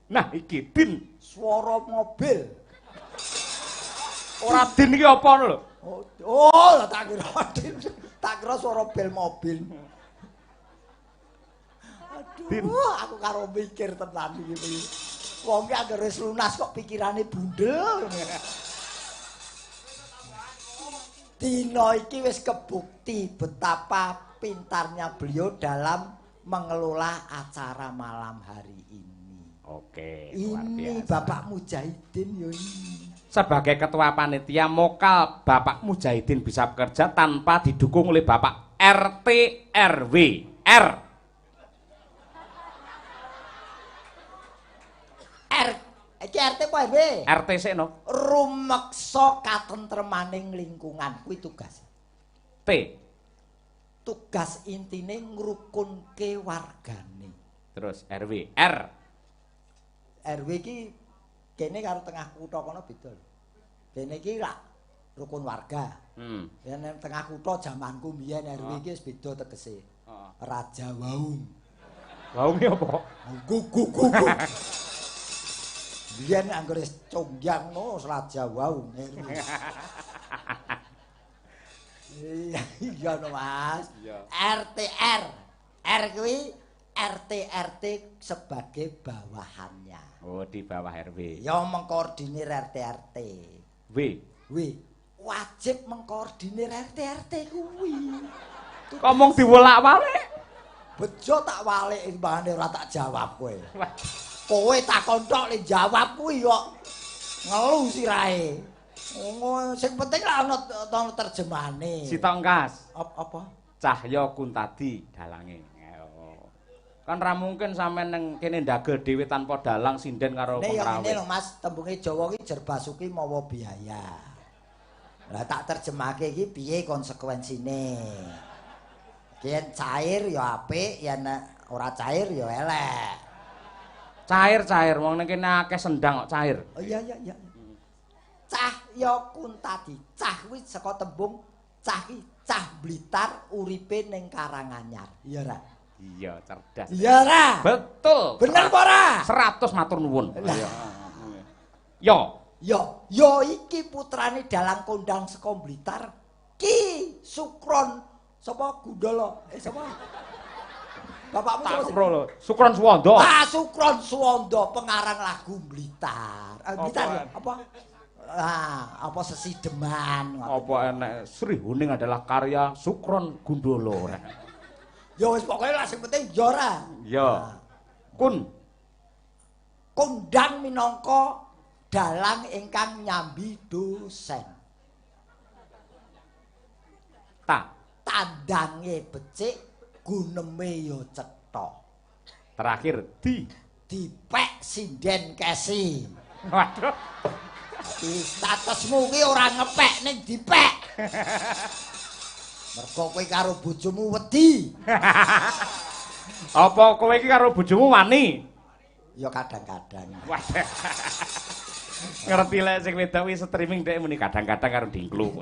Nah iki Din. Swara mobil. Ora Din iki apa ngono lho? Oh, tak kira Din. Tak kira swara bel mobil. Aduh, aku karo mikir tenan iki. Wong ki anggere wis lunas kok pikirane bundel. Dina iki wis kebukti betapa pintarnya beliau dalam mengelola acara malam hari ini. Oke, luar Ini biasa. Bapak Mujahidin yo ini. Sebagai ketua panitia mokal Bapak Mujahidin bisa bekerja tanpa didukung oleh Bapak RT RW R. R iki RT apa RW? RT sik no. Rumeksa katentremaning lingkungan kuwi tugas. T. Tugas intine ngrukunke wargane. Terus RW R. RW iki kene karo tengah kutha kono beda lho. Kene iki rak rukun warga. Yen nang tengah kutha jamanku mbiyen RW iki wis beda tegese. Raja Waung. Waung iki apa? Gugu. Biyen anggere wis congyang no Raja Waung RW. Iya iya no Mas. RTR. R kuwi RT RT sebagai bawahannya. Oh, di bawah RW. Ya mengkoordinir RT RT. W. W wajib mengkoordinir RT RT kuwi. Ngomong diwolak-walik. Bejo tak walik mbahane ora tak jawab kowe. Kowe takon tok le jawab kuwi kok ngelu sirahe. Ngono sing penting lah ana terjemahane. Sitok engkas. Apa? Cahya Kuntadi dalange. Kan ra mungkin sampean nang kene ndagel dhewe tanpa dalang sinden karo pengrawit. Nek ngene lho Mas, tembunge Jawa ki jerbasuki mawa biaya. Lah tak terjemahke iki piye konsekuensine? Yen cair ya apik, yen ora cair ya elek. Cair-cair wong ning kene akeh sendang kok cair. Oh iya iya iya. Cahya Kuntadi, cah kuwi saka tembung cah ki cah Blitar uripe ning Karanganyar. Iya ra? Iya, cerdas. Iya ra? Betul. Bener apa ora? 100 matur nuwun. Iya. Yo. Yo, yo iki putrane dalang kondang saka Blitar Ki Sukron sapa Gundala? Sapa? Bapakmu sapa? Sukron Suwondo. Ah, Sukron Suwondo pengarang lagu Blitar. Blitar ya? Apa? Ah, apa sesideman. Apa enek Sri Huning adalah karya Sukron Gundala. Ya wis pokoke lah sing penting ya ora. Ya. Kun kondang minangka dalang ingkang nyambi dosen. Ta tandange becik guneme ya cetha. Terakhir di dipek sinden kesi. Waduh. Di statusmu ki ora ngepek ning dipek. Mergo kowe karo bojomu wedi. Apa kowe iki karo bojomu wani? Ya kadang-kadang. Waduh. Ngerti lek sing wedok kuwi streaming dhek muni kadang-kadang karo dingklu.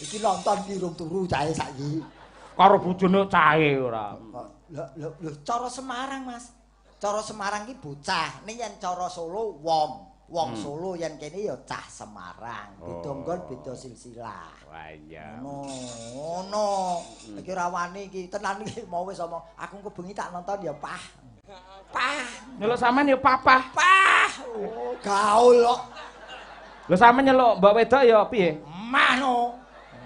Iki nonton ki rung turu cahe saiki. Karo bojone cahe ora. Lho lho cara Semarang, Mas. Cara Semarang ki bocah, ning yen cara Solo wong. Wong Solo yen kene ya cah Semarang. Beda nggon beda silsilah. Wah iya. Ngono. Iki ora wani iki. Tenan iki mau wis omong, aku engko bengi tak nonton ya pah. Pah. Nyeluk sampean ya papah. Pah. Oh, gaul kok. Lho sampean nyeluk mbok wedok ya piye? Mah no.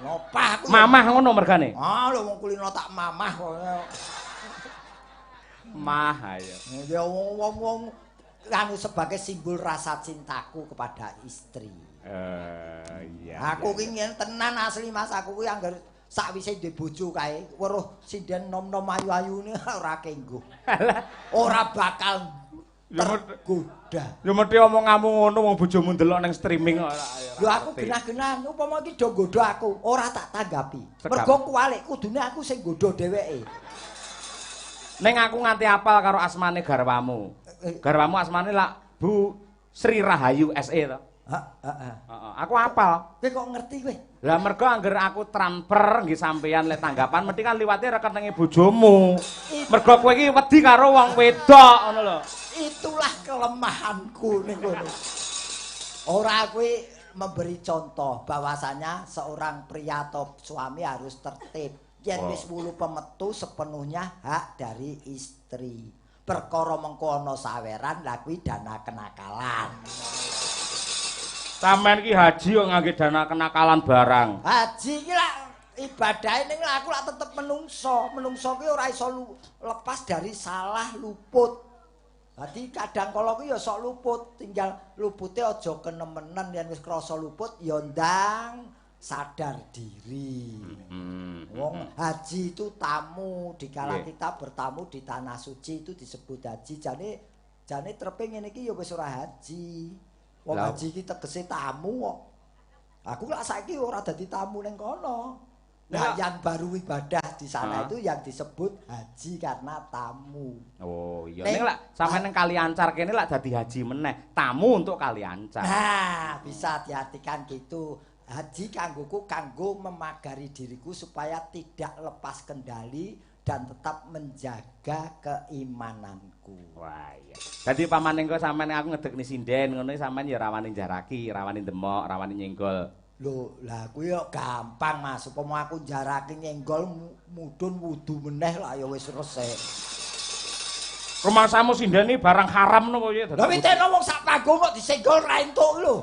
No pah. Mamah ngono mergane. Ah lho wong kulino tak mamah kok. Mah ayo. Ya wong-wong anu sebagai simbol rasa cintaku kepada istri. Iya. Aku ki ngene tenan asli Mas, aku kuwi anggar sakwise duwe bojo kae weruh sinden nom-nom ayu-ayune ora kenggo. Ora bakal tergoda. Ya mesti omonganmu ngono wong bojomu ndelok ning streaming kok ora. Lho aku genah-genah upama iki do nggodho aku, ora tak tanggapi. Mergo kuwalik kudune aku sing nggodho dheweke. Ning aku nganti apal karo asmane garwamu. Garwamu asmane lak Bu Sri Rahayu SE to. Heeh. Heeh, aku apal. Kowe kok ngerti kowe? Lah mergo angger aku transfer nggih sampeyan lek tanggapan mesti kan liwate rekeninge bojomu. Mergo kowe iki wedi karo wong wedok ngono lho. Itulah kelemahanku ning kono. Ora kowe memberi contoh bahwasanya seorang pria atau suami harus tertib. Yen wis wulu pemetu sepenuhnya hak dari istri. Perkara mengko ana saweran lha kuwi dana kenakalan. Sampeyan iki haji kok ngangge dana kenakalan barang. Haji iki lak ibadahe ning aku lak tetep menungso. Menungso kuwi ora iso lepas dari salah luput. Dadi kadang kala kuwi ya sok luput, tinggal lupute aja kenemenen yen wis krasa luput ya ndang sadar diri. Wong haji itu tamu, dikala kita bertamu di tanah suci itu disebut haji. Jane trepe ngene iki ya wis ora haji. Wong haji iki tegese tamu kok. Aku lak saiki ora dadi tamu ning kono. Nah, yang baru ibadah di sana itu yang disebut haji karena tamu. Oh iya, ning lak sampeyan ning Kaliancar kene lak dadi haji meneh, tamu untuk Kaliancar. Nah, bisa diartikan gitu. Haji kanggoku kanggo memagari diriku supaya tidak lepas kendali dan tetap menjaga keimananku. Wah iya. Dadi pamane engko sampeyan aku ngedekni sinden ngono sampeyan ya rawani njaraki, rawani demok, rawani nyenggol. Lho, lah kuwi yo gampang Mas. Upama aku njaraki nyenggol mudhun wudu meneh lah ya wis resik. Rumangsamu sinden iki barang haram nopo piye? Lah witeno wong sak panggung kok disenggol ra entuk lho.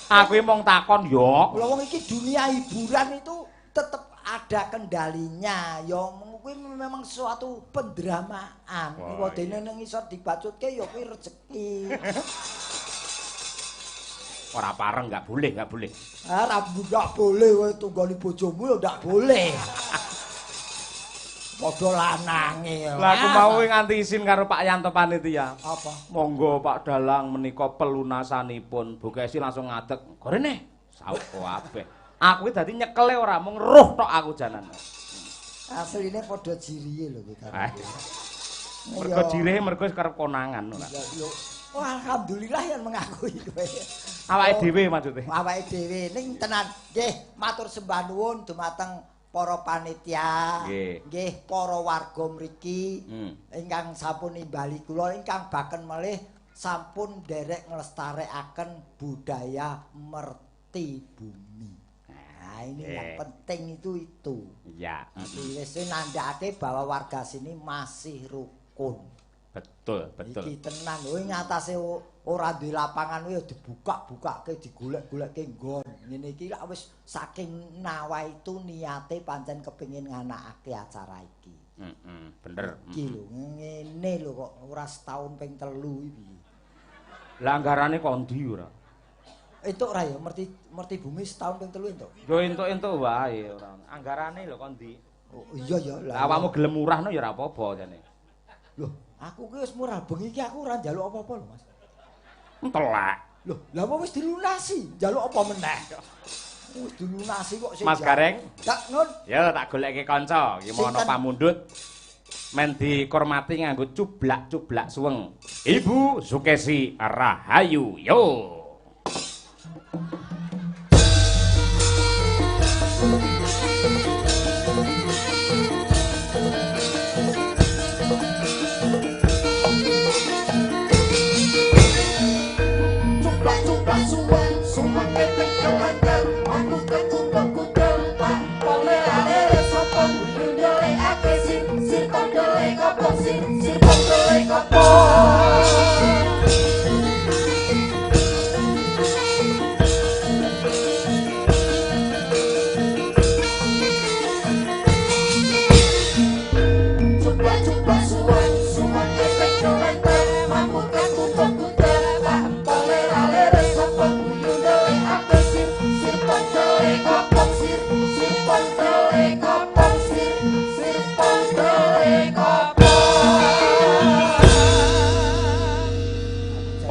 Aku mung takon yo. Lha wong iki dunia hiburan itu tetep ada kendalinya. Ya kuwi memang suatu pendramaan. Wedene ning iso dibacutke ya kuwi rezeki. Ora pareng enggak boleh, enggak boleh. Ah, ra enggak boleh kowe tunggoni bojomu ya ndak boleh. Padha lanange. Lah aku mau nganti isin karo Pak Yanto panitia. Apa? Monggo Pak Dalang menika pelunasanipun. Bu Kesi langsung ngadeg. Gorene saut kabeh. Aku iki dadi nyekele ora mung roh tok aku janan. Asline padha jirihe lho kowe karo. Mergo jirihe mergo wis kerep konangan ora. Oh, alhamdulillah yang mengakui kowe. Awake dhewe maksude. Awake dhewe ning tenan. Nggih, matur sembah nuwun dumateng para panitia. Nggih, para warga mriki ingkang sampun nimbali kula ingkang baken melih sampun nderek nglestarekaken budaya merti bumi. Nah, ini yang penting itu. Iya. Wis nandhakake bahwa warga sini masih rukun. Betul, betul. Iki tenan lho ngatasé ora duwe lapangan kuwi ya dibuka-bukake, digolek-golekke nggon. Ngene iki lak wis saking nawaitu niate pancen kepengin nganakake acara iki. Heeh, bener. Iki lho ngene lho kok ora setahun ping 3 iki piye. Lah anggarane kok ndi ora? Entuk ora ya merti bumi setahun ping 3 entuk. Yo entuk-entuk wae ora. Anggarane lho kok ndi? Oh iya ya. Lah awakmu gelem murahno ya ora apa-apa jane. Loh, aku ki wis murah bengi iki aku ora njaluk apa-apa lho, Mas. Entelek. Loh, lha apa wis dilunasi? Njaluk apa meneh? Wis dilunasi kok sing. Mas Gareng. Tak nun. Ya tak goleke kanca, iki mau ana pamundhut. Men dikormati nganggo cublak-cublak suweng. Ibu Sukesi Rahayu. Yo.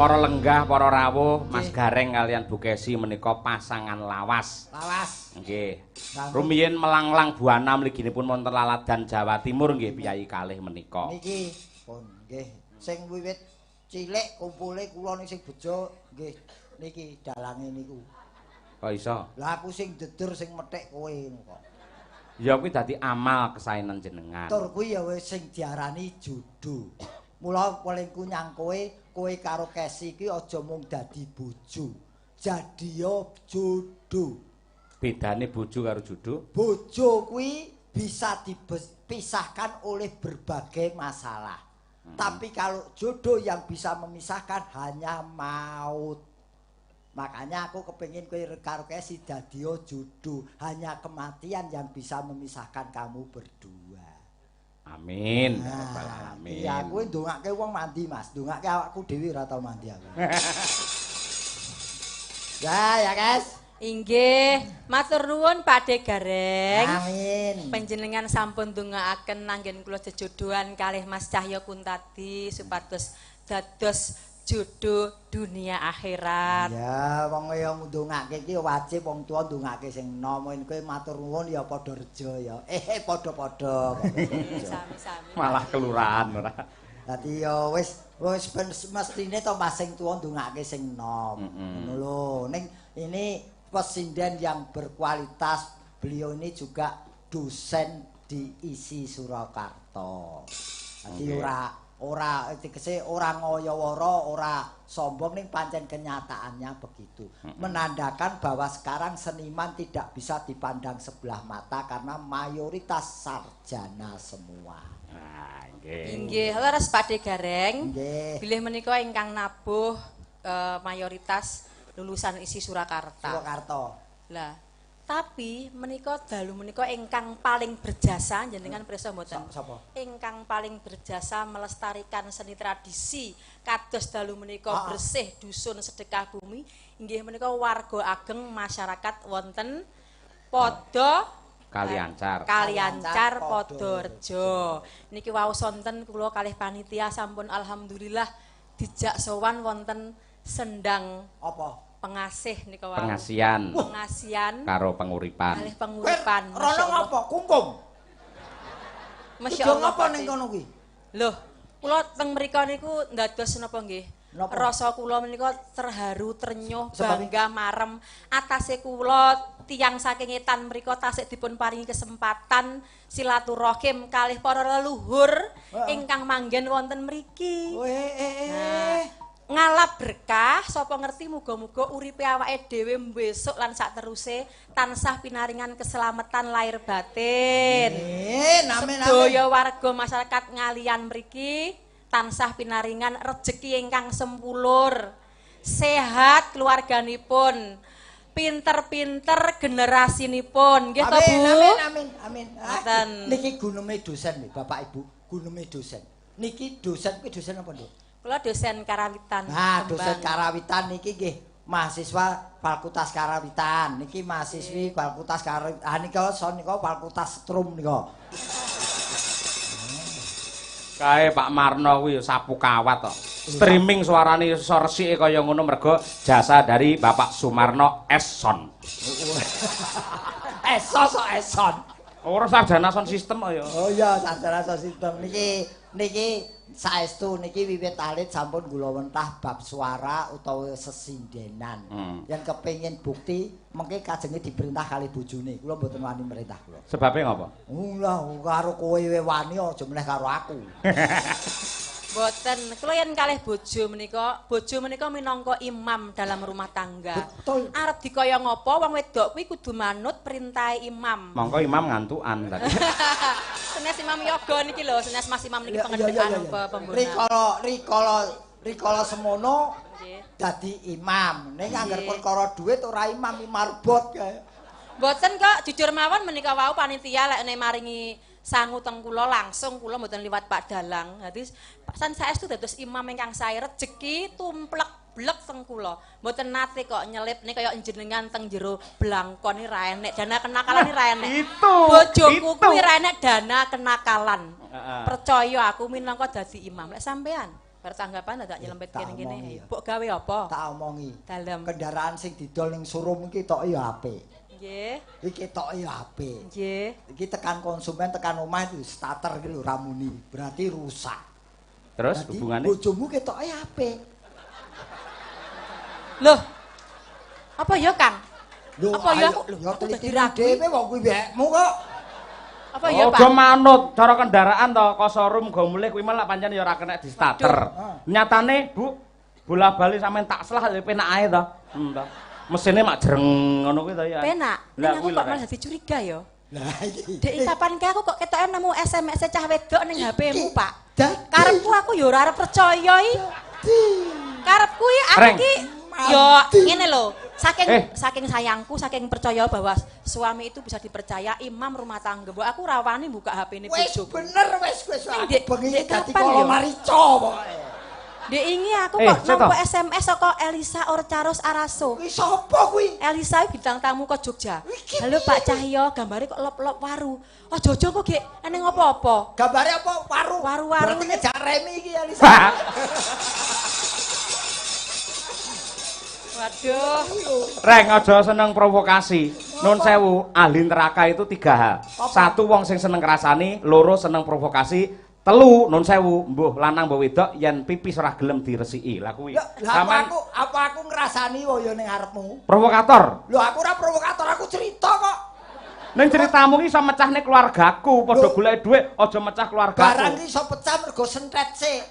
Para lenggah, para rawuh, Mas Gareng kalian Bu Kesi menika pasangan lawas. Lawas. Nggih. Rumiyin melanglang buana mliginipun wonten Laladan Jawa Timur nggih piyayi kalih menika. Niki pun nggih sing wiwit cilik kumpule kula ning sing bejo nggih Niki dalange niku. Kok iso? Lah aku sing dedur sing methik kowe ngono kok. Ya kuwi dadi amal kesaenan jenengan. Tur kuwi ya wis sing diarani jodoh. Mula welingku nyang kowe, kowe karo Kesi iki aja mung dadi bojo. Jadiya jodoh. Bedane bojo karo jodoh? Bojo kuwi bisa dipisahkan oleh berbagai masalah. Tapi kalau jodoh yang bisa memisahkan hanya maut. Makanya aku kepengin kowe karo Kesi dadiya jodoh, hanya kematian yang bisa memisahkan kamu berdua. Amin. Ya rabbal alamin. Iya, aku ndongake wong mandi, Mas. Ndongake awakku dhewe ora tau mandi aku. Ya, ya, Guys. Inggih, matur nuwun Pakde Gareng. Amin. Panjenengan sampun ndongaaken anggen kula jejodohan kalih Mas Cahya Kuntadi supados dados jodoh dunia akhirat. Ya, wong ya ndongake iki wajib wong tuwa ndongake sing enom. Kowe matur nuwun ya padha reja ya. Padha-padha. Sami-sami. Malah kelurahan ora. Dadi ya wis mestine to Mas sing tuwa ndongake sing enom. Ngono lho. Ning ini pesinden yang berkualitas, beliau ini juga dosen di ISI Surakarta. Dadi ora tegese ora ngoyoworo, ora sombong, ning pancen kenyataannya begitu. Menandakan bahwa sekarang seniman tidak bisa dipandang sebelah mata karena mayoritas sarjana semua. Nah, nggih. Nggih, leres Pakde Gareng. Nggih. Bilih menika ingkang nabuh mayoritas lulusan ISI Surakarta. Surakarta. Lah, tapi menika dalu menika ingkang paling berjasa jenengan pirsa mboten? Sapa? Ingkang paling berjasa melestarikan seni tradisi kados dalu menika bersih dusun sedekah bumi inggih menika warga ageng masyarakat wonten Podo Kaliancar. Kaliancar Podorejo. Niki wau sonten kula kalih panitia sampun alhamdulillah dijak sowan wonten sendang apa? Pengasih nika wau. Pengasian. Pengasian karo penguripan. Kalih penguripan. Rono ngapa? Kungkum. Masya Allah. Ngapa ning kono kuwi? Loh, kula teng mriku niku ndados napa nggih? Rasa kula menika terharu, trenyuh, bangga, marem. Atase kula tiyang saking etan mriku tasik dipun paringi kesempatan silaturahim kalih para leluhur ingkang manggen wonten mriki. Nah, ngalap berkah, sapa ngerti muga-muga uripe awake dhewe besok lan sakteruse tansah pinaringan keselamatan lahir batin. Amin, amin. Sedaya warga masyarakat Ngaliyan mriki tansah pinaringan rejeki ingkang sempulur, sehat keluarganipun, pinter-pinter generasinipun. Nggih to, Bu? Amin, amin, amin. Niki guneme dosen nih, Bapak Ibu, guneme dosen. Niki dosen kuwi dosen apa, Nduk? Kula dosen Karawitan. Nah, dosen Karawitan niki nggih mahasiswa Fakultas Karawitan, niki mahasiswi Fakultas Karawitan. Ah nika son nika Fakultas Setrum nika. Kae Pak Marno kuwi sapu kawat to. Streaming suarane iso resike kaya ngono mergo jasa dari Bapak Sumarno Eson. Eso sok Eson. Ora sarjana sound system kok ya. Oh iya, sarjana sound system niki niki saestu niki wiwit alit sampun kula wentah bab suara utawa sesindenan. Yen kepengin bukti mengke kajenge diperintah kali bojone. Kula mboten wani merintah kula. Sebabe ngopo? Lah karo kowe wani aja meneh karo aku. Mboten, kula yen kalih bojo menika minangka imam dalam rumah tangga. Betul. Arep dikaya ngapa wong wedok kuwi kudu manut perintahe imam. Mongko imam ngantukan tadi. Senes Imam Yoga niki lho, senes Mas Imam niki pengendikan pembonan. Rikala semono dadi imam. Ning angger perkara dhuwit ora imam, marbot kae. Mboten kok, jujur mawon menika wau panitia lek maringi sangu teng kula langsung kula mboten liwat Pak Dalang. Dadi san saestu dados imam ingkang sae rejeki tumplek blek teng kula. Mboten nate kok nyelipne kaya njenengan teng jero blangkon iki ra enek dana kenakalan iki ra enek. Bojoku kuwi ra enek dana kenakalan. Percaya aku minangka dadi imam. Lek sampean bertanggapan dadak nyelempet kene-kene. Mbok gawe apa? Tak omongi. Dalem. Kendaraan sing didol ning showroom iki tok ya apik. Nggih. Iki tok ya apik. Nggih. Iki tekan konsumen tekan omah itu starter iki lho ra muni, berarti rusak. Terus hubungane? Bojomu ketoke apik. Loh, Apa ya, Kang? Apa ya aku lho, aku dadi ragu dhewe wong kuwi wekmu kok. Apa ya, Pak? Aja manut cara kendaraan to, ko showroom go mulih kuwi malah pancen ya ora kena di starter. Nyatane, Bu, bola-bali sampean tak selah ya penak ae to. To. Mesine mak jreng ngono kuwi to ya. Penak. Lah Ning aku kuwi lho. kok malah dadi curiga ya. Lah iki. Dek kapan kae aku kok ketoke nemu SMS cah wedok ning HP-mu, Pak. Dadi. Karepku aku ya ora arep percaya iki. Karepku iki aku Reng. iki ya ngene lho. Saking saking sayangku, saking percaya bahwa suami itu bisa dipercaya, imam rumah tangga. Mbok aku rawani buka HP-ne Wis bojoku. bener wis wis Ning, aku Dek, bengi Dek, dadi kapan kala yo? marica pokoke. Dek ingi aku kok Seto. nampa SMS saka Elisa Orcaros Araso. Kuwi sapa kuwi? Elisa iki bintang tamu ke Jogja. Iki Halo piye? Pak Cahyo, gambare kok lop-lop waru. Aja-aja kok gek eneng apa-apa. Gambare apa? Waru. Waru-waru. Berarti ngejak remi iki Elisa. Waduh. Reng aja seneng provokasi. Nun sewu, ahli neraka itu 3 hal. Satu wong sing seneng ngrasani, loro seneng provokasi, telu nun sewu, mbuh lanang mbuh wedok yen pipis ora gelem diresiki. Lah kuwi. Lah apa aku apa aku ngrasani wae ya ning ngarepmu? Provokator. Lho aku ora provokator, aku cerita kok. Ning ceritamu ki iso mecahne keluargaku, padha Lho. golek dhuwit aja mecah Barang keluargaku. ki iso pecah mergo sentet sik.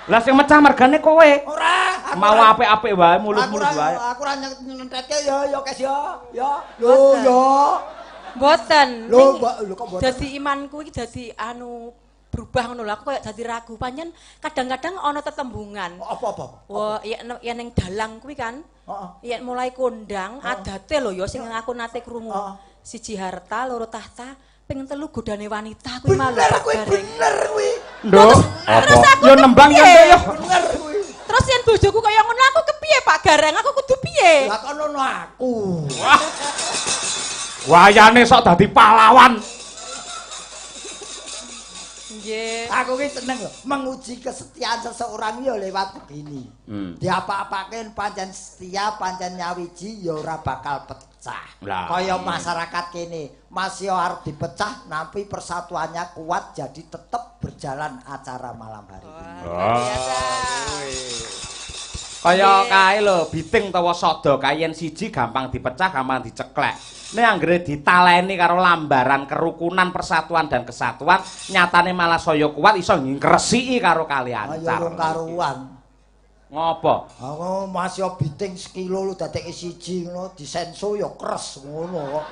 Lah sing mecah mergane kowe. Ora, aku Mau ora- apik-apik wae, aku mulus-mulus ora wae. aku ora nyentetke ya ya Kes ya. Ya. Lho ya. Mboten. Lho, Ning mbok lho kok mboten. Dadi imanku iki dadi anu berubah ngono lho. Aku koyo dadi ragu. Pancen kadang-kadang ana tetembungan. Apa-apa? Wah, ya ning dalang kuwi kan. Heeh. Yen mulai kondang adate lho ya sing aku nate krungu. Heeh. Siji harta, loro tahta, ping telu godane wanita kuwi malu Bener Pak kuwi, Gareng. bener kuwi. Nduk, Terus apa? aku Ya nembang ya kepiye? Nduk, ya. Bener kuwi. Terus yen bojoku kaya ngono aku kepiye Pak Gareng? Aku kudu piye? Lah kono no aku. Wayane sok dadi pahlawan. Nggih. Aku ki seneng lho, menguji kesetiaan seseorang ya lewat begini. Diapa-apake pancen setia, pancen nyawiji ya ora bakal pecah. Lah. Kaya masyarakat kene, masih arep dipecah nampi persatuannya kuat jadi tetep berjalan acara malam hari ini. Wah, luar biasa. Kaya kae lho, biting utawa sada kae yen siji gampang dipecah, gampang diceklek. Nek anggere ditaleni karo lambaran kerukunan, persatuan dan kesatuan, nyatane malah saya kuat iso ngresiki karo kalian. Ayo rong karuan. Ngopo? Aku masih biting sekilo lu dadekke siji ngono disenso ya kres ngono kok.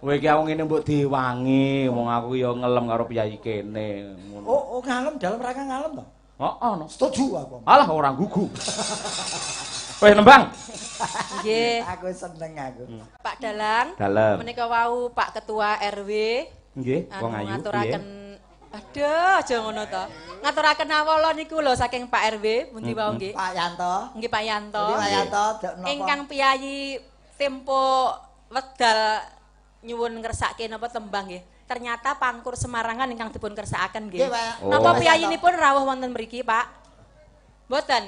Kowe iki aku ngene mbok diwangi, wong aku ya ngelem karo piyayi kene ngono. Oh, oh ngalem dalam rangka ngalem to? Heeh, no. Setuju aku. Alah ora gugu. Weh nembang. Nggih. Aku seneng aku. Pak Dalang. Dalem. Menika wau Pak Ketua RW Nggih, wong anu ayu. ngaturaken aduh aja ngono to. Ngaturaken awala niku lho saking Pak RW pundi wau nggih. Pak Yanto. Nggih Pak Yanto. Jadi Pak Yanto dek napa? Ingkang piyayi tempo wedal nyuwun ngersake napa tembang nggih. Ternyata pangkur Semarangan ingkang dipun kersakaken nggih. Nggih, Pak. Napa Oh. piyayinipun rawuh wonten mriki, Pak? Mboten.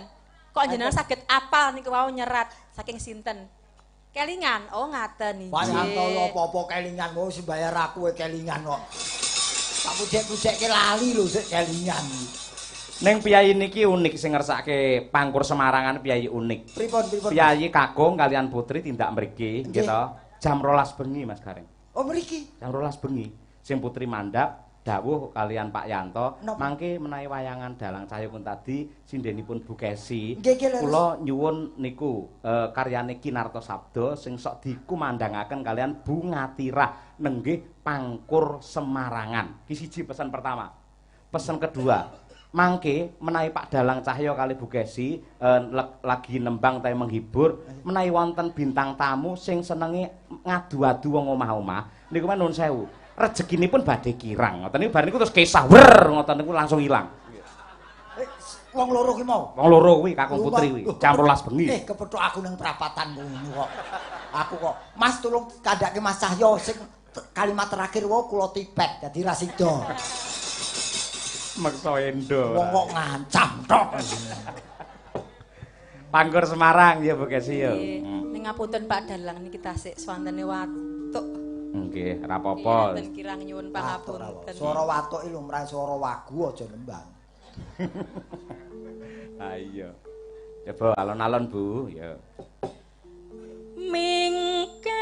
Kok jenengan saged apal niku wau nyerat saking sinten? Kelingan. Oh, ngaten Pak Yanto nggih. apa-apa kelingan mau sing bayar aku e kelingan kok. Tak pucek-pucekke lali lho sik kelingan. Ning piyayi niki unik sing ngersake pangkur Semarangan piyayi unik. Pripun pripun? Piyayi kakung kalian putri tindak mriki nggih to. Jam 12 bengi Mas Gareng. Oh mriki. Jam 12 bengi sing putri mandhap dawuh kalian Pak Yanto Napa? mangke menawi wayangan dalang Cahyo Kuntadi sindenipun Bu Kesi. Nggih, nggih, leres. Kula nyuwun niku karyane Kinarto Sabdo sing sok dikumandangaken kalian Bu Ngatirah nenggih pangkur Semarangan. Ki siji pesan pertama. Pesan kedua, mangke menawi Pak Dalang Cahyo kali Bu Kesi lagi nembang tae menghibur, menawi wonten bintang tamu sing senenge ngadu-adu wong omah-omah niku men nuwun sewu. Rezekinipun badhe kirang. Ngoten niku bar niku terus kesah wer ngoten niku langsung ilang. Wong loro ki mau. Wong loro kuwi kakung putri kuwi, jam 12 bengi. Kepethuk aku nang prapatan ngono kok. Aku kok, Mas tolong kandhake Mas Cahyo sing kalimat terakhir wae kula tipet dadi ra sida. Meksa endo. Wong kok ngancam tok. Pangkur Semarang ya Bu Kesi ya. Nggih. Ning ngapunten Pak Dalang niki tasik swantene watuk. Nggih, ora apa-apa. Enten kirang nyuwun pangapunten. Swara watuk iki lumrah swara wagu aja nembang. Ha iya. Coba alon-alon, Bu, ya. Mingkar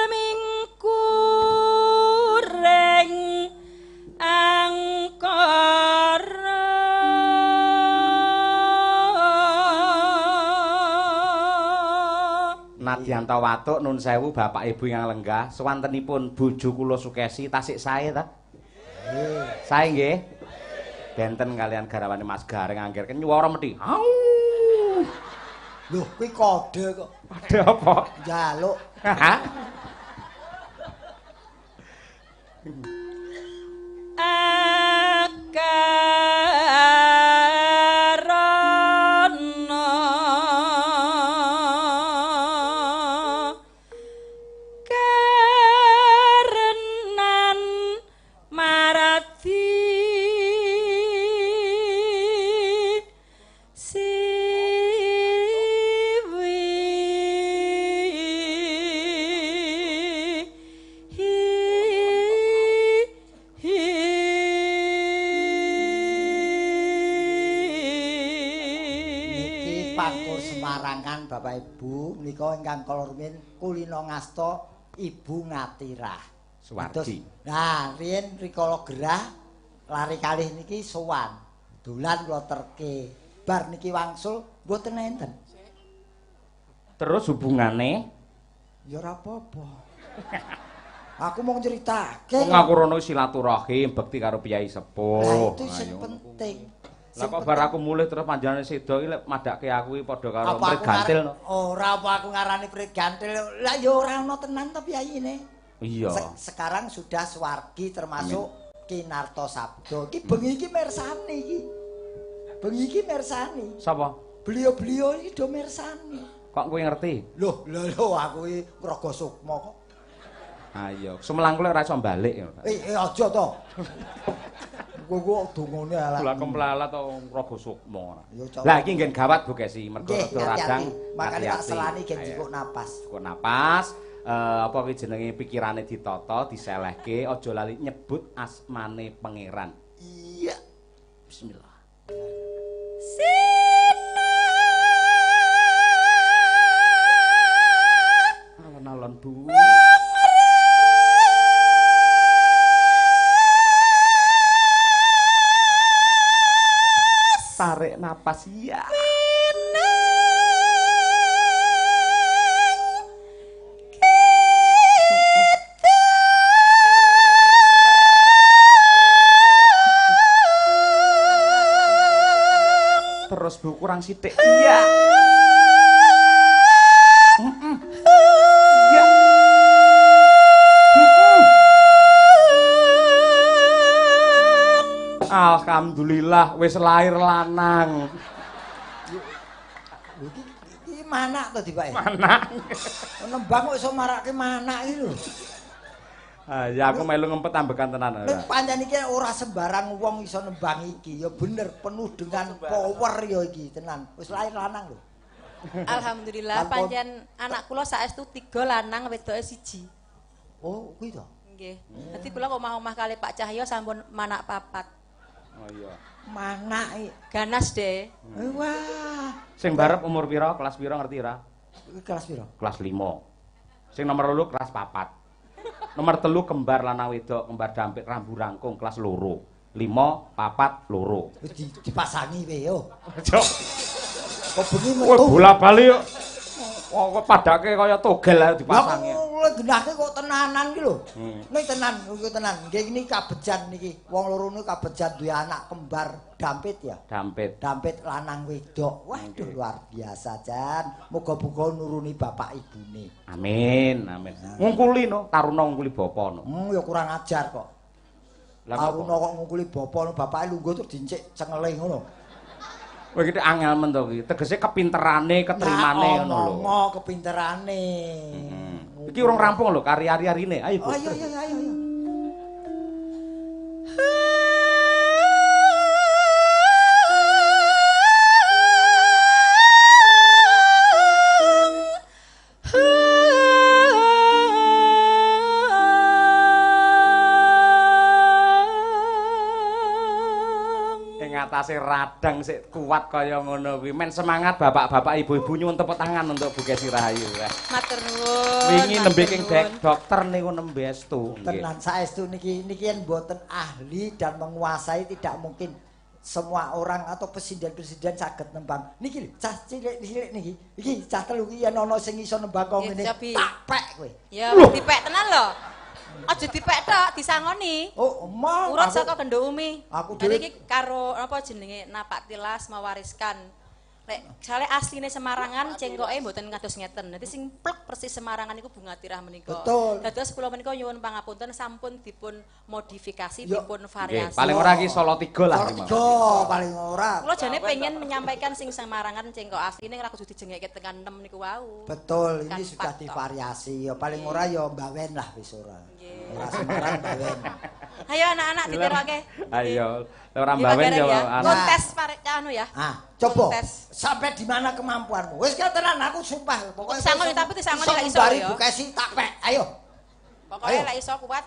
mingkureng angkara Nadyan ta watuk nun sewu bapak ibu ingkang lenggah swantenipun bojo kula Sukesi tasik sae ta? Sae nggih. Benten kalian garwane Mas Gareng angger nyuwara mesti. Au. Lho, kuwi kode kok. Kode apa? Njaluk. Akarana karenan marati Bapak Ibu menika ingkang kala rumiyin kulina ngasta Ibu Ngatirah Suwardi. Nah, riyen rikala gerah lari kalih niki sowan. Dolan kula terke. Bar niki wangsul mboten enten. Terus hubungane? Ya ora apa-apa. Aku mau nyritake. Wong aku rono silaturahim bekti karo piyai sepuh. Lah itu sing penting. Lah kok bar aku mulih terus panjenengane sedo iki lek madhake aku iki padha karo prit gantil no. Ora apa aku ngarani prit gantil. Lah ya ora ana tenan to piyayine. Iya. Sekarang sudah swargi termasuk Kinarto Sabdo. Iki bengi iki mirsani iki. Bengi iki mirsani. Sapa? Beliau-beliau iki do mirsani. Kok kowe ngerti? Loh, lho lho aku iki ngraga sukma kok. Ayo, sumelang kula ora iso balik. Eh, aja to. Kowe dongane elek. Lah kemplalat to ngraga sukma ora. Lah iki nggen gawat Bu Kesi, mergo rada radang. Makane tak selani gen jikuk napas. Jikuk napas, apa kuwi jenenge pikirane ditata, diselehke, aja lali nyebut asmane pangeran. Iya. Bismillah. Alon-alon Bu. Tarik napas ya. Terus Bu kurang sithik. Iya. Iya. Alhamdulillah wis lahir lanang. Iki iki manak to dipake? Manak. Nembang kok iso marake manak iki lho. Ah ya aku melu ngempet ambekan tenan. Nek pancen iki ora sembarang wong iso nembang iki, ya bener penuh dengan power ya iki tenan. Wis lahir lanang lho. Alhamdulillah pancen anak kula saestu 3 lanang wedoke 1. Oh, kuwi to. Nggih. Dadi kula omah-omah kali Pak Cahyo sampun manak 4. Oh iya. Manak iki ganas deh. Wah. Sing barep umur pira? Kelas pira ngerti ra? Kelas pira? Kelas 5. Sing nomor 2 kelas 4. Nomor 3 kembar lanang wedok, kembar dampit rambu rangkung kelas 2. 5 4 2. Dipasangi wae yo. Aja. Kok bengi metu. Bola-bali yo. Kok padake kaya togel ae dipasangi. Lah genahke kok tenanan iki lho. Ning tenan, iki tenan. Nggih ini kabejan niki. Wong loro niku kabejan duwe anak kembar dampit ya. Dampit. Dampit lanang wedok. Waduh luar biasa jan. Muga-muga nuruni bapak ibune. Amin, amin. Ngungkuli no, taruna ngungkuli bapa no. Ya kurang ajar kok. Lah taruna kok ngungkuli bapa no, bapake lungguh terus dincik cengele ngono. Kowe iki angel men to iki. Tegese kepinterane, keterimane ngono lho. Ngomong kepinterane. Iki urung rampung lho kari-ari-arine. Ayo, Bu. Ayo ayo ayo. Atase radang sik kuat kaya ngono kuwi. Men semangat bapak-bapak, ibu-ibu, nyuwun tepuk tangan untuk Bu Kesi Rahayu. Matur nuwun. Wingi nembe king dokter niku nembe estu. Tenan saestu niki niki yen mboten ahli dan menguasai tidak mungkin semua orang atau presiden-presiden saged nembang. Niki lho, cah cilik-cilik niki. Iki cah telu iki yen ana sing iso nembang kok ngene. Tak pek kowe. Ya dipek tenan lho. Aja dipek tok, disangoni. Oh, emang. Urut saka gendho Umi. Aku dhewe iki karo apa jenenge napak tilas mewariskan. Lek sale asline Semarangan cengkoke mboten kados ngeten. Dadi sing plek persis Semarangan niku Bunga Tirah menika. Betul. Dados kula menika nyuwun pangapunten sampun dipun modifikasi, dipun variasi. Paling ora iki Solo 3 lah. Solo 3 paling ora. Kula jane pengen menyampaikan sing Semarangan cengkok asline ora kudu dijengekke tekan 6 niku wau. Betul, ini sudah divariasi. Ya paling ora ya mbawen lah wis ora. Ora Semarang mbawen. Ayo anak-anak ditiroke. Ayo, ora mbawen ya kontes parek anu ya. Ah, coba. Sampai di mana kemampuanmu? Wis tenan aku sumpah. Pokoke disangoni tapi disangoni lek iso ya. Bu Kesi tak pek. Ayo. Pokoke lek iso kuat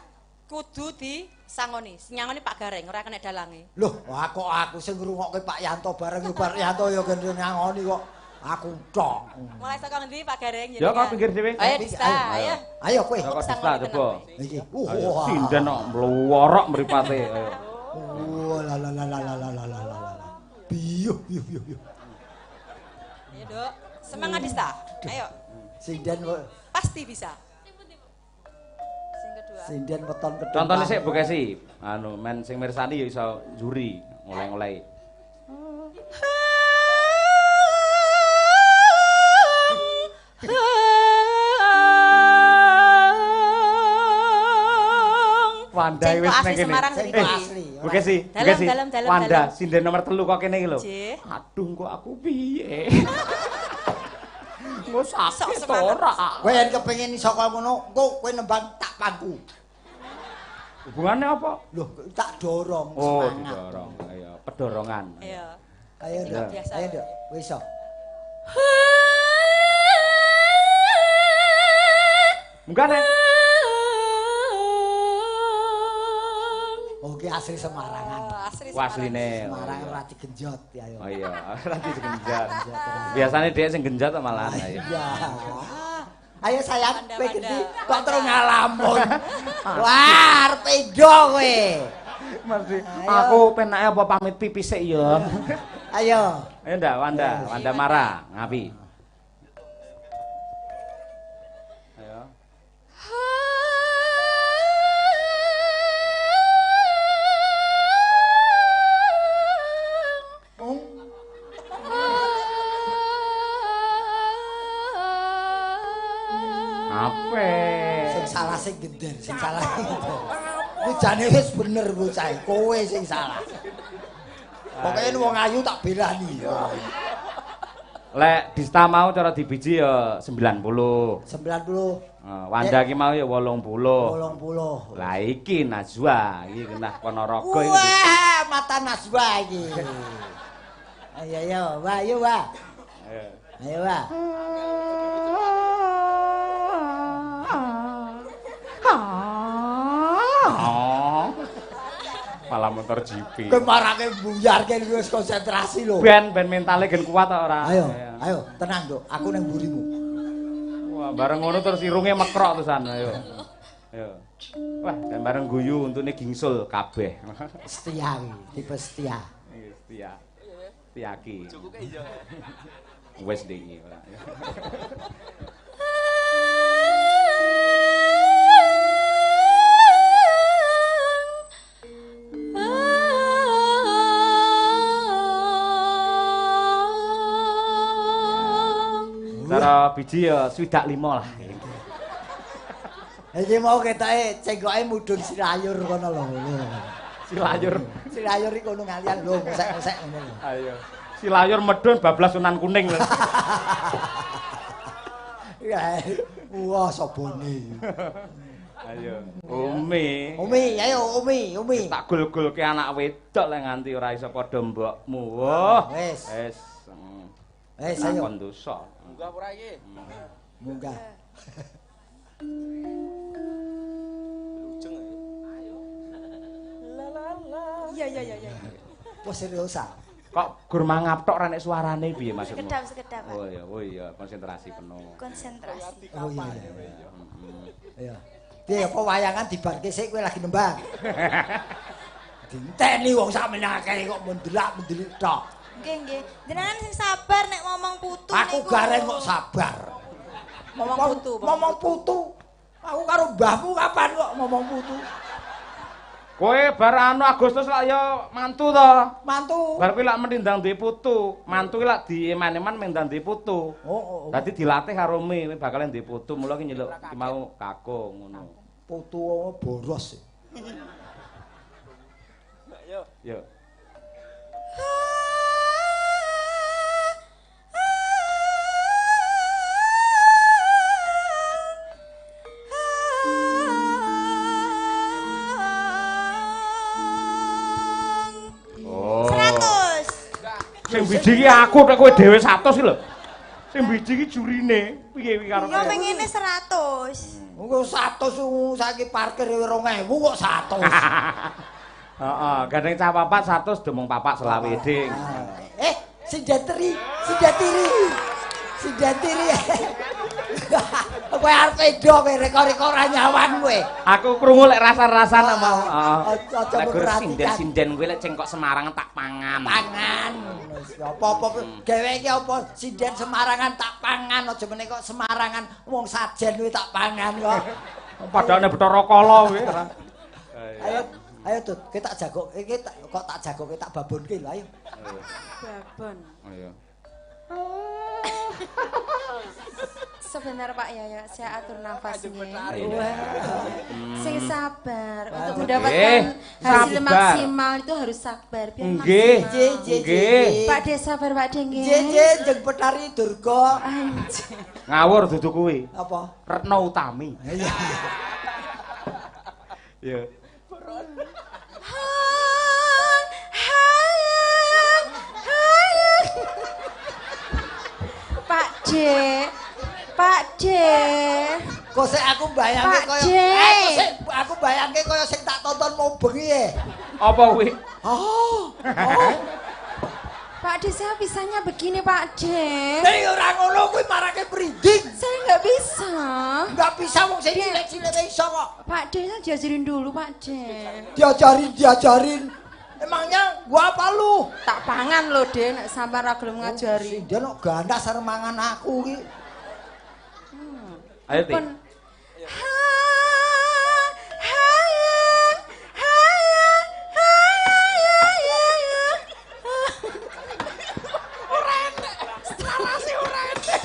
kudu disangoni. Nyangoni Pak Gareng ora kena dalange. Loh, kok aku sing ngrungokke Pak Yanto bareng yo Pak Yanto yo kene nyangoni kok. Aku tok. Mulai saka ngendi Pak Gareng jenengan? Ya kok pinggir dhewe. Ayo Dista, ayo. Ayo kowe. Saka Dista coba. Iki. Sinden kok mluworok mripate. Ayo. Wah la la la la la la la la. Biuh biuh biuh biuh. Ayo, Dok. Semangat Dista. Ayo. Sinden pasti bisa. Sing kedua. Sinden weton kedua. Contone sik Bu Kesi. Anu men sing mirsani ya iso juri ngoleh-ngoleh. Wanda wis nang kene. Asli. Bu Kesi, Bu Kesi. Wanda sinden nomor 3 kok kene iki lho. Aduh kok aku piye? Engko sakit ora. Kowe yen kepengin iso kaya ngono, engko kowe nembang tak pangku. Hubungannya apa? Loh, tak dorong semangat. Oh, didorong. Ayo, pedorongan. Iya. Ayo, Nduk. Ayo, Nduk. Kowe iso. Munggah nek. Oke, asli Semarangan. Asli asline. Semarang ora digenjot ya ayo. Oh iya, ora digenjot. Biasane dhek sing genjot malah. Iya. Ayo sayang, kowe genti kok terus ngalamun. Wah, arep endo kowe. Mesti aku penake apa pamit pipis sik ya. Ayo. Ayo ndak Wanda, Wanda Mara, ngapi. Ayo. Ape? Sing salah sing gender, sing salah sing gender. Kuwi jane wis bener bocah, kowe sing salah. Pokoke wong ayu tak belani. Lek Dista mau cara dibiji ya 90. 90. Wanda ki mau ya 80. 80. Lah iki Najwa, iki genah Ponorogo iki. Wah, mata Najwa iki. Ayo ayo, wah ayo wah. Ayo. Ayo wah. Malah motor GP. Kowe marake buyarke wis konsentrasi lho. Ben mentale gen kuat ta ora? Ayo, ayo, tenang, Nduk. Aku ning mburimu. Wah, bareng ngono terus irunge mekrok terusan. Ayo. Ayo. Wah, dan bareng guyu untune gingsul kabeh. Setia iki, tipe setia. Iya, setia. Setiaki. Wis ndek iki ora. Cara biji ya 65 lah. Iki mau ketoke cengkoke mudhun silayur kono lho. Silayur. Silayur iki kono ngalian lho, ngosek-ngosek ngono lho. Ayo. Silayur medhun bablas Sunan Kuning lho. Ya, wah sobone. Ayo, Umi. Umi, ayo Umi, Umi. Tak gul-gulke anak wedok lek nganti ora iso padha mbokmu. Wah. Wis. Wis. Wis ayo. Lakon dosa. Munggah ora iki? Munggah. Lujeng. Ayo. La la la. Iya iya iya iya. Wah serius ah. Kok gur mangap tok ra nek suarane piye maksudmu? Sekedap-sekedap, Pak. Oh iya, oh iya, konsentrasi penuh. Konsentrasi. Oh iya. Iya. Piye apa wayangan dibarke sik kowe lagi nembang. Dinteni wong sakmene akeh kok mendelak-mendelik tok. Nggih, nggih. Jenengan sing sabar nek ngomong putu niku. Aku gareng kok sabar. Ngomong putu. Ngomong putu. Aku karo mbahmu kapan kok ngomong putu? Kowe bar anu Agustus lak ya mantu to. Mantu. Bar kuwi lak mendindang duwe putu. Mantu kuwi lak dieman-eman mendang duwe putu. Oh, oh. Dadi dilatih karo Mi, kowe bakal duwe putu, mula ki nyeluk ki mau kakung ngono. Putu boros. Yo. Yo. Sing biji iki aku nek kowe dhewe 100 iki lho. Sing biji iki jurine piye iki karo. Ya pengine 100. Engko 100 saiki parkir 2000 kok 100. Heeh, gandeng cah papat 100 demung papak selawe ding. Eh, sing dateri, sing datiri. Sing datiri. Kowe arep edo kowe reka-reka ora nyawan kowe. Aku krungu lek rasa-rasan mau. Aja memperhatikan. Sinden-sinden kowe lek cengkok Semarang tak pangan. Pangan. Apa-apa gawe iki apa sinden Semarangan tak pangan aja meneh kok Semarangan wong sajen kuwi tak pangan kok. Padahal nek Bathara Kala kuwi. Ayo ayo Tut, kowe tak jagok iki kok tak jagoke tak babonke lho ayo. Babon. Ayo. Sebentar Pak Yoyo, saya atur nafasnya. Sing sabar untuk mendapatkan hasil maksimal itu harus sabar biar maksimal. Nggih. Pak De sabar Pak De nggih. Nggih, jeng Petari Durga. Ngawur dudu kuwi. Apa? Retno Utami. Iya. Iya. Pak D. Pak D. Kok sik aku bayangke kaya kok sik aku bayangke kaya sing tak tonton mau bengi e. Apa kuwi? Oh. Oh. Pak D, saya bisanya begini Pak D. Nek ora ngono kuwi marake merinding. Saya nggak bisa. Nggak bisa wong sing cilik-cilik iso kok. Pak D, saya diajarin dulu Pak D. Diajarin, diajarin. Emangnya gua apa lu? Tak pangan lho, De, nek sampean ra gelem ngajari. Dia nek ganas arep mangan aku iki. Ayo, Ti. Ora enek. Narasi ora enek.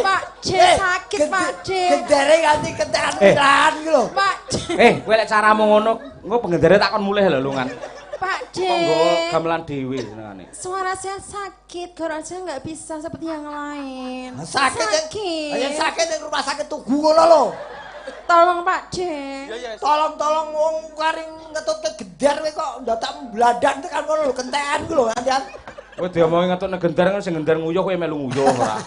Pak D sakit, Pak D. Gendere nganti kentekan-kentekan iki lho. Pak D. Kowe lek caramu ngono, engko penggendere tak kon mulih lho lungan. Pak D. Kok nggawa gamelan dhewe senengane. Suara saya sakit, kalau saya nggak bisa seperti yang lain. Sakit. Sakit. Ya sakit ning rumah sakit Tugu ngono lho. Tolong Pak D. Tolong-tolong wong karing ngetutke gender kowe kok ndadak mblandan tekan ngono lho, kentekan ku lho ngantian. Kowe diomongi ngetutne gender sing gender nguyuh kowe melu nguyuh ora.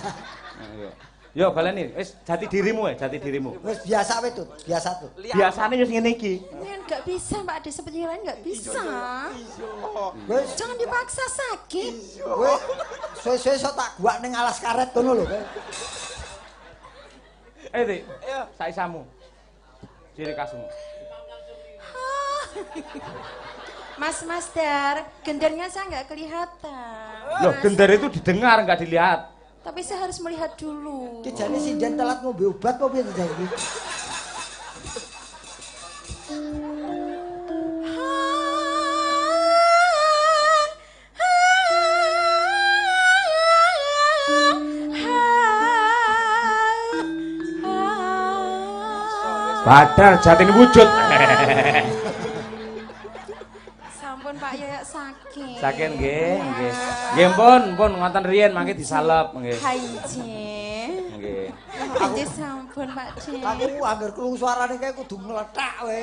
Yo baleni, wis jati dirimu ya, jati dirimu. Wis biasa wae Tut, biasa Tut. Biasane wis ngene iki. Ini enggak bisa Pak De, seperti yang lain enggak bisa. Wis jangan dipaksa sakit. Wis suwe-suwe iso tak guak ning alas karet ngono lho. Eh, Dik. Saisamu. Ciri khasmu. Mas Mas Dar, gendernya saya enggak kelihatan. Loh, gender itu didengar enggak dilihat. Tapi saya harus melihat dulu. Ki jane sinden telat ngombe obat apa piye to iki? Badar jatin wujud. Sampun Pak Yoyo sakit. Sakit nggih, nggih. Nggih pun, pun ngoten riyen mangke disalep nggih. Haije. Nggih. Haije sampun Pak D. Aku angger krungu suarane kae kudu mlethak kowe.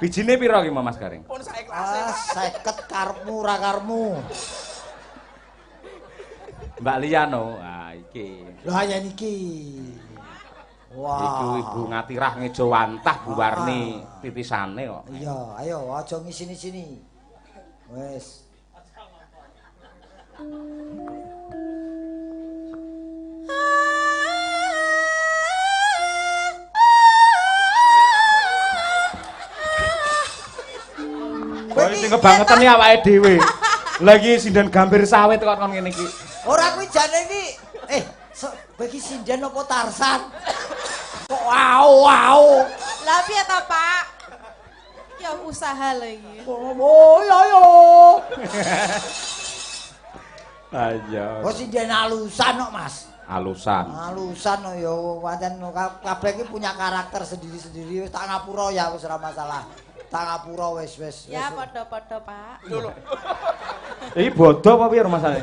Bijine pira ki Mas Gareng? Pun saeklase. Ah, 50 karepmu ora karepmu. Mbak Liano, ah iki. Lah ya niki. Wah. Iku Ibu Ngatirah ngejawantah Bu Warni titisane kok. Iya, ayo aja ngisini-sini. Wis. Kowe sing kebangetan iki awake dhewe. Lah iki sinden gambir sawit kok kon ngene iki. Ora kuwi jane iki kowe iki sinden apa Tarsan? Kok wow wow. Lah piye ta, Pak? Ya usaha lho iki. Oh yo yo. Ayo. Kok sinden alusan kok, Mas? Alusan. Alusan kok ya pancen kabeh iki punya karakter sendiri-sendiri. Wis tak ngapura ya wis ora masalah. Tak ngapura wis wis. Ya padha-padha, Pak. Lho lho. Iki bodho apa piye rumasane?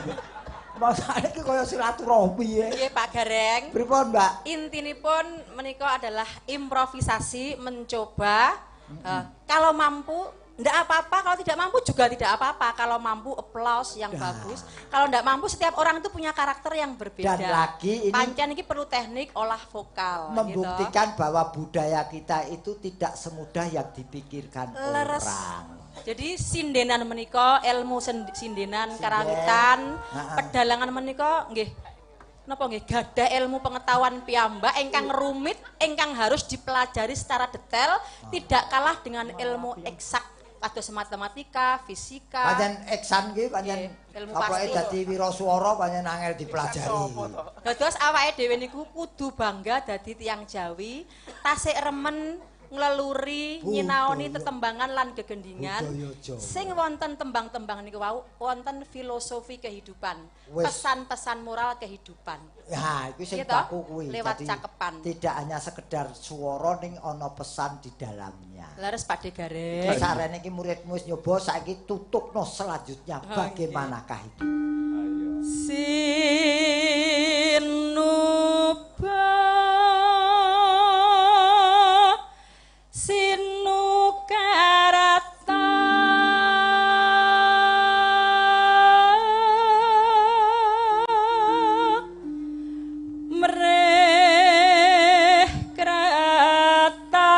Masane iki kaya silaturahmi ya. Nggih, Pak Gareng. Pripun, Mbak? Intinipun menika adalah improvisasi, mencoba. Kalau mampu ndak apa-apa, kalau tidak mampu juga tidak apa-apa. Kalau mampu applause yang bagus. Kalau ndak mampu, setiap orang itu punya karakter yang berbeda. Dan lagi ini pancen iki perlu teknik olah vokal. Membuktikan gitu. Bahwa budaya kita itu tidak semudah yang dipikirkan Leres. Orang. Jadi sindenan menika ilmu sindenan karawitan, pedalangan menika nggih napa nggih gadah ilmu pengetahuan piyambak ingkang rumit, ingkang harus dipelajari secara detail, tidak kalah dengan ilmu eksak kados matematika, fisika. Pancen eksan ki pancen ilmu pokoke pasti. Dadi wiraswara pancen angel dipelajari. Dados awake dhewe niku kudu bangga dadi tiyang Jawi, tasik remen ngleluri nyinaoni tetembangan lan gegendingan sing wonten tembang-tembang niku wau wonten filosofi kehidupan, pesan-pesan moral kehidupan. Ya, iku sing baku kuwi. Lewat cakepan. Tidak hanya sekedar swara ning ana pesan di dalamnya. Leres Pak De Gareng. Sarene iki muridmu wis nyoba saiki tutukno selanjutnya bagaimanakah itu. Ayo. Sinuba sinukarata mreh kratarata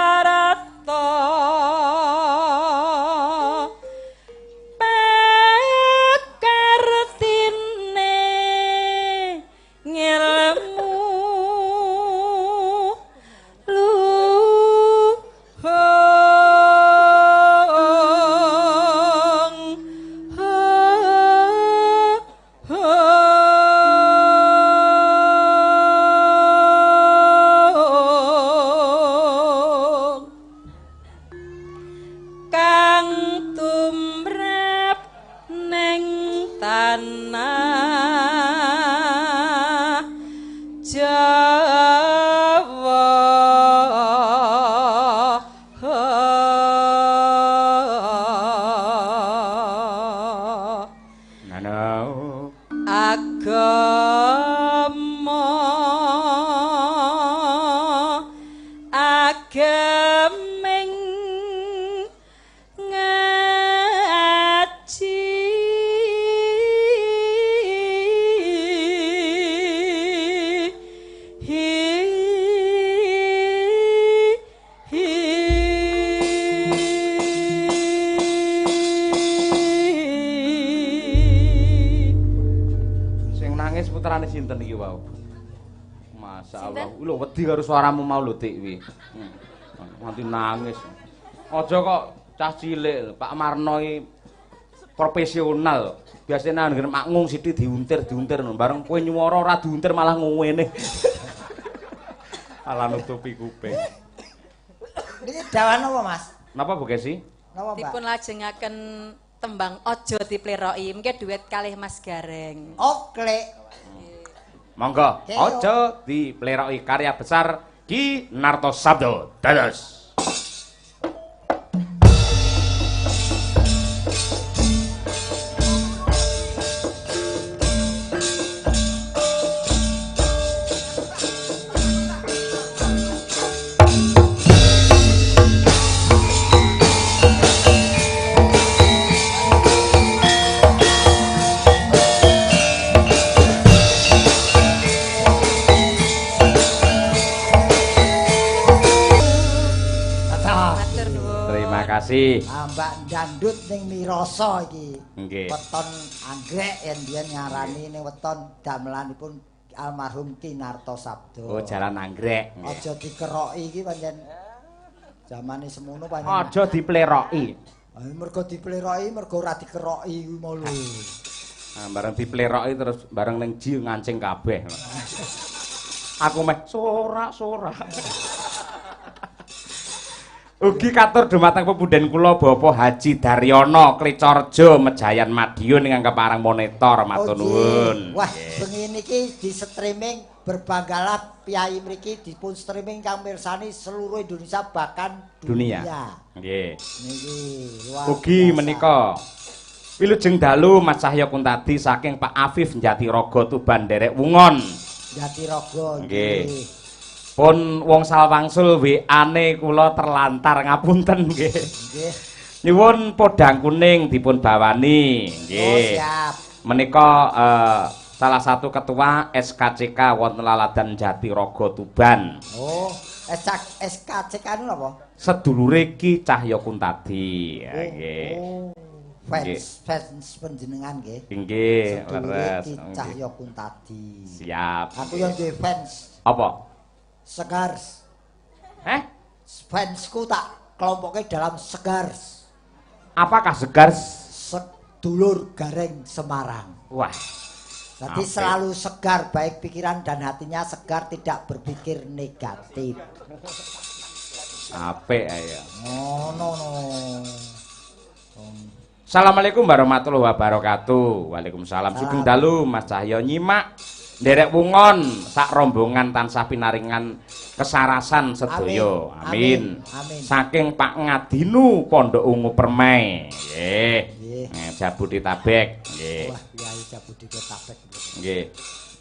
pakartine ngelmu kang tumrap neng tanah Jawa. Agama agaming ngaji Sing nangis putrane sinten iki wau? Masyaallah. Lho wedi karo suaramu mau lho Dik kuwi. Nganti nangis. Aja kok cah cilik, Pak Marno iki profesional. Biasane anggere makngung sithik diuntir-diuntir bareng kowe nyuwara ora diuntir malah ngene. Alah nutupi kuping. Niki dawan apa, Mas? Napa Bu Kesi? Napa, Mbak? Dipun lajengaken tembang Aja Dipleroki, mengke duet kalih Mas Gareng. Oke. Monggo, Aja Dipleroki karya besar Ki Narto Sabdo. Dados. kasih. Mbak Dandut ning Miroso iki. Nggih. Weton anggrek yen biyen ngarani ning weton damelanipun almarhum Ki Narto Sabdo. Oh, jalan anggrek. Aja dikeroki iki pancen zamane semono pancen. Aja dipleroki. Mergo dipleroki mergo ora dikeroki kuwi mau lho. Nah, bareng dipleroki terus bareng ning ji ngancing kabeh. Aku meh sorak-sorak. Ugi katur dumateng pepundhen kula Bapak Haji Daryono Klicorjo Mejayan Madiun ingkang kepareng monitor matur nuwun. Wah, bengi niki di streaming berbanggalah piyai mriki dipun streaming kang mirsani seluruh Indonesia bahkan dunia. Nggih. Niki luar. Ugi menika wilujeng dalu Mas Cahya Kuntadi saking Pak Afif Jatirogo Tuban derek Wungon. Jatirogo nggih. Pun wong salwangsul WA-ne kula terlantar ngapunten nggih. Nggih. Nyuwun podang kuning dipun bawani nggih. Oh, siap. Menika salah satu ketua SKCK wonten Laladan Jatirogo Tuban. Oh, SKCK niku napa? Sedulure Ki Cahya Kuntadi. Nggih. Oh. Fans panjenengan nggih. Nggih, leres. Ki Cahya Kuntadi. Siap. Aku yang duwe fans. Apa? Segars. Heh? Fansku tak kelompoke dalam Segars. Apakah Segars? Sedulur Gareng Semarang. Wah. Jadi selalu segar, baik pikiran dan hatinya segar, tidak berpikir negatif. Apik ayo. Ngono no. Assalamualaikum warahmatullahi wabarakatuh. Waalaikumsalam. Sugeng dalu Mas Cahya nyimak nderek Wungon sak rombongan tansah pinaringan kesarasan sedaya. Amin. Amin. Saking Pak Ngadinu Pondok Ungu Permai. Nggih. Jabodetabek. Nggih. Wah, Kyai Jabodetabek. Nggih.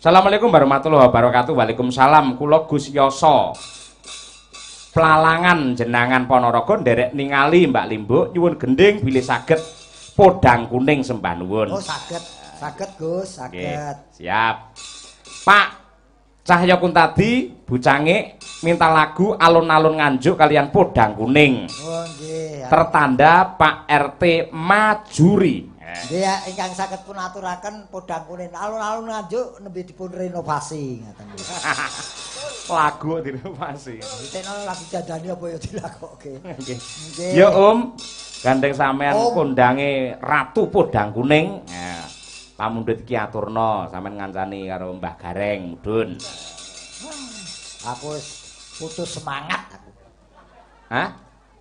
Assalamualaikum warahmatullahi wabarakatuh. Waalaikumsalam. Kula Gus Yoso. Plalangan jenangan Ponorogo nderek ningali Mbak Limbuk nyuwun gending bilih saged podang kuning sembah nuwun. Oh, saged. Saged Gus, saged. Siap. Pak Cahya Kuntadi bucange minta lagu alun-alun Nganjuk kalian podang kuning. Oh nggih. Tertanda Pak RT Majuri. Nggih ya, ingkang saged pun aturaken podang kuning alun-alun Nganjuk nembe dipun renovasi ngaten. Lagu direnovasi. Diteno lagu jandane apa ya dilakokke. Nggih. Ya Om, gandeng sampean kondange Ratu Podang Kuning. Ya. Pamundhut iki aturna sampean ngancani karo Mbah Gareng mudhun. Aku wis putus semangat aku. Hah?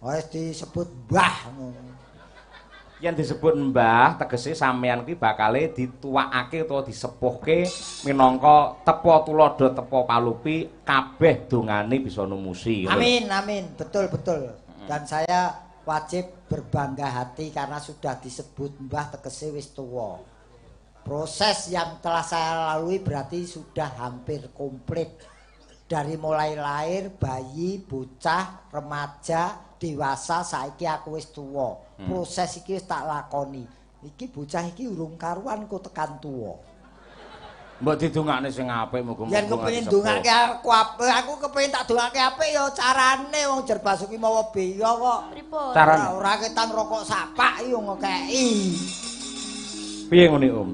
Wis disebut mbah. Yen disebut mbah tegese sampean kuwi bakale dituwakake utawa disepuhke minangka tepa tuladha tepa palupi kabeh dongane bisa numusi. Amin amin, betul betul. Dan saya wajib berbangga hati karena sudah disebut mbah tegese wis tuwa. Proses yang telah saya lalui berarti sudah hampir komplit. Dari mulai lahir, bayi, bocah, remaja, dewasa, saiki aku wis tuwa. Proses iki wis tak lakoni. Iki bocah iki urung karuan ku tekan tuwa. Mbok didongakne sing apik muga-muga. Yen kepengin ndongake aku apik, aku kepengin tak dongake apik ya carane wong Jer Basuki mawa beya kok. Pripun? Carane ora ketang rokok sapak yo ngekeki. Piye ngene Om?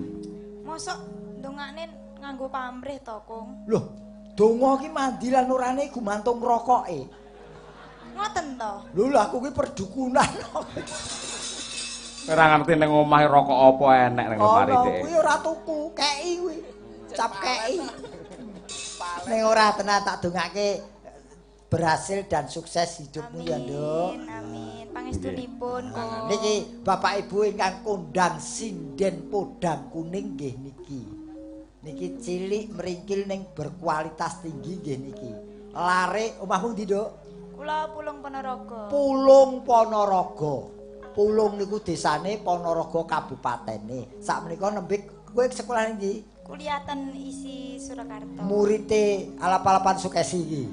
Mosok ndongakne nganggo pamrih to, Kung? Loh, donga ki mandi lan orane gumantung rokoke. Ngoten to? Lho lho aku ki perdukunan. Ora ngerti ning omahe rokok apa enek ning lemari dhek. Kuwi ora tuku, keki kuwi. Cap keki. Ning ora tenan tak dongake berhasil dan sukses hidupmu ya, Nduk. Amin, amin. Pangestunipun, Kung. Niki Bapak Ibu ingkang kondang sinden podang kuning nggih niki. Niki cilik meringkil ning berkualitas tinggi nggih niki. Lare omahmu ndi, Nduk? Kula Pulung Ponorogo. Pulung Ponorogo. Pulung niku desane, Ponorogo kabupatene. Sakmenika nembe kowe sekolah ndi? Kuliah ten ISI Surakarta. Murite alap-alapan Sukesi iki.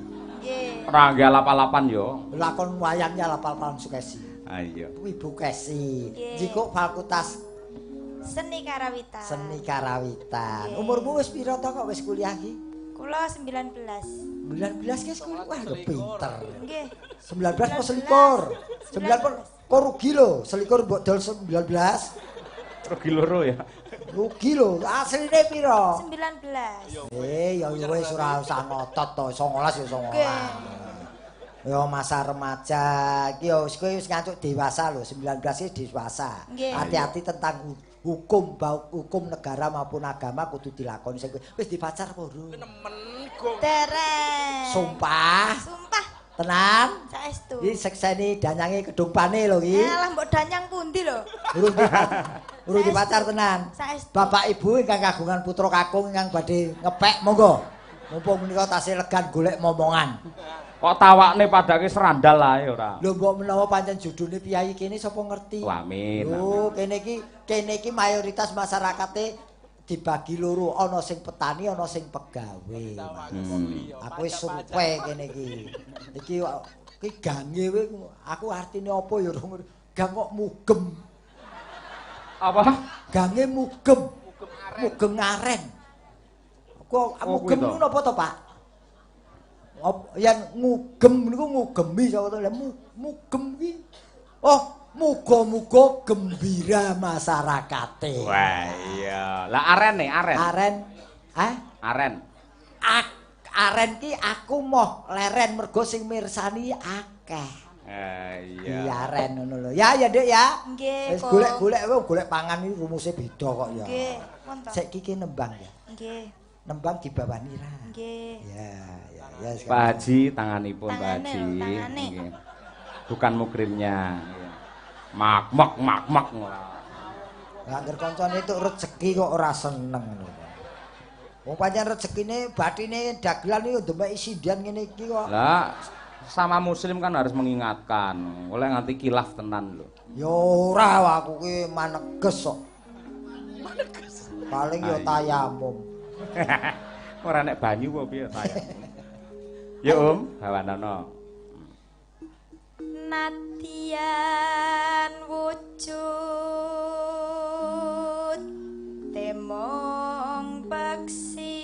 Nggih. Ora nggih alap-alapan yo. Lakon wayangnya alap-alapan Sukesi. Ha iya. Ibu Kesi. Jikuk fakultas Seni Karawitan. Seni Karawitan. Umurmu wis pira to kok wis kuliah iki? Kula 19. 19 ki kuliah. Wah, pinter. Nggih. 19 apa selikur? 19. Kok rugi lho, selikur mbok dol 19. Rugi loro ya. Rugi lho, asline pira? 19. Ya wis ora usah ngotot to, 19 ya 19. Ya masa remaja iki ya wis kowe wis ngancuk dewasa lho, 19 iki dewasa. Hati-hati tentang hukum, hukum negara maupun agama kudu dilakoni. Sing wis dipacar apa urung? Nemen gong. Dereng. Sumpah. Sumpah. Tenan. Saestu. Iki sekseni danyange Kedung Pane lho iki. Alah mbok danyang pundi lho? Urung dipacar tenan. Saestu. Bapak Ibu ingkang kagungan putra kakung ingkang badhe ngepek monggo. Mumpung menika tasih legan golek momongan. Kok tawakne padake serandal ae ora. Lho mbok menawa pancen judune piyayi kene sapa ngerti. Amin. Lho kene iki mayoritas masyarakate dibagi loro, ana sing petani, ana sing pegawe. Aku wis survei kene iki. Iki iki gange kowe aku artine apa ya ora. Gang kok mugem. Apa? Gange mugem. Mugem aren. Kok mugem niku napa to, Pak? Yen ngugem niku ngugemi sapa to? Lah mugem ki. Oh, muga-muga gembira masyarakate. Wah iya. Lah arene, aren. Aren. Hah? Aren. Aren ki aku moh leren mergo sing mirsani akeh. Iya. Iya aren ngono lho. Ya ya Dik ya. Nggih. Wis golek-golek kowe golek pangan iki rumuse beda kok ya. Nggih, pun to. Saiki ki nembang ya. Nggih. Nembang dibawani ra. Nggih. Ya, ya, ya. Pak Haji tanganipun Pak Haji. Tangane. Bukan mukrimnya. Mak mak mak mak. Lah angger kancane entuk rejeki kok ora seneng lho. Wong pancen rezekine batine dagelan iki ndemeki sindian ngene iki kok. Lah sama muslim kan harus mengingatkan. Oleh nganti kilaf tenan lho. Ya ora aku ki maneges kok. Maneges. Paling ya tayamum. Ora nek banyu apa piye tayamum. Ya Om, bawanana. Nadyan wujud temong peksi.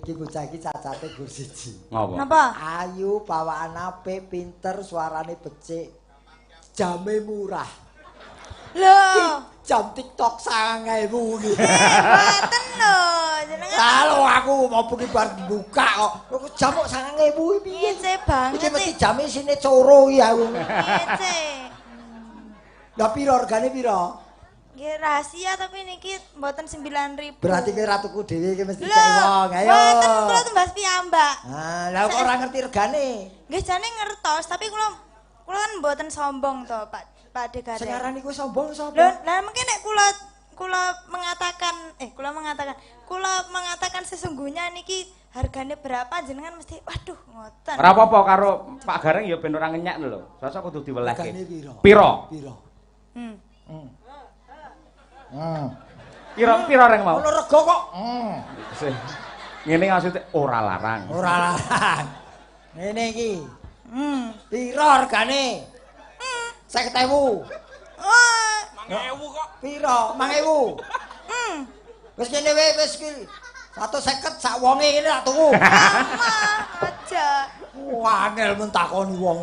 Iki bocah iki cacate gur siji. Ngapa? Napa? Ayu, pawaan apik, pinter, suarane becik. Jame murah. Lho, jam TikTok 9.000 iki. Mboten lho, jenengan. Lho aku mau bengi bar buka kok. Jam kok 9.000 iki piye? Ngece banget. Iki mesti jame isine coro iki aku. Ngece. Lah piro regane piro? Nggih rahasia tapi niki mboten 9.000. Berarti kowe ra tuku dhewe iki mesti cek wong. Ayo. Mboten kula tumbas piyambak. Ah, lah kok ora ngerti regane? Nggih jane ngertos, tapi kula kan mboten sombong to, Pak. Pak Degareng. Sing aran iku sombong sapa? Lho, lah mungkin nek kula mengatakan kula mengatakan sesungguhnya niki hargane berapa jenengan mesti waduh ngoten. Ora apa-apa karo Pak Gareng ya ben ora ngenyak lho. Sasa kudu diwelehke. Regane piro? Piro? Piro? Piro reng mau? Ono rega kok. Ngene maksudnya ora larang. Ora larang. Ngene iki. Piro regane? 50.000. Oh. 5.000 kok. Piro? 5.000. Wis kene wae wis iki. 150 sak wonge ngene tak tuku. Aja. Wah, angel men takoni wong.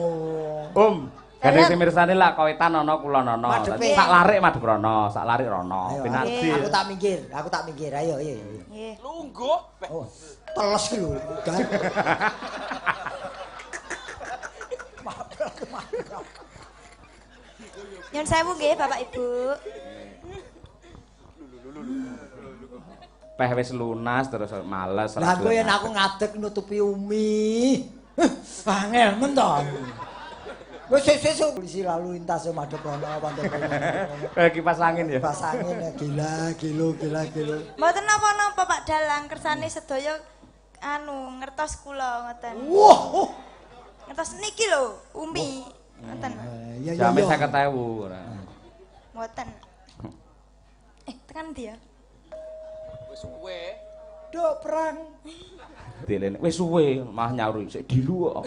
Om, gandeng sing mirsani lak kowetan ana kulon ana. Sak larik madhep rono, sak larik rono. Ben adil. Aku tak minggir, Ayo, ayo. Nggih. Lungguh. Oh, teles ki lho. Nyun sewu nggih Bapak Ibu. Peh wis lunas terus males. Lah kowe yen aku ngadeg nutupi Umi. Angel men to. Wis wis polisi lalu lintas madhep rono pantai. Kipas angin ya. Kipas angin ya gila gilo gila gilo. Mboten napa-napa Pak Dalang kersane sedaya anu ngertos kula ngoten. Wah. Ngertos niki lho Umi. Ngoten. Jame 50.000 ora. Mboten. Tekan ndi ya? Wis suwe. Dok perang. Dilene wis suwe malah nyauri sik dilu kok.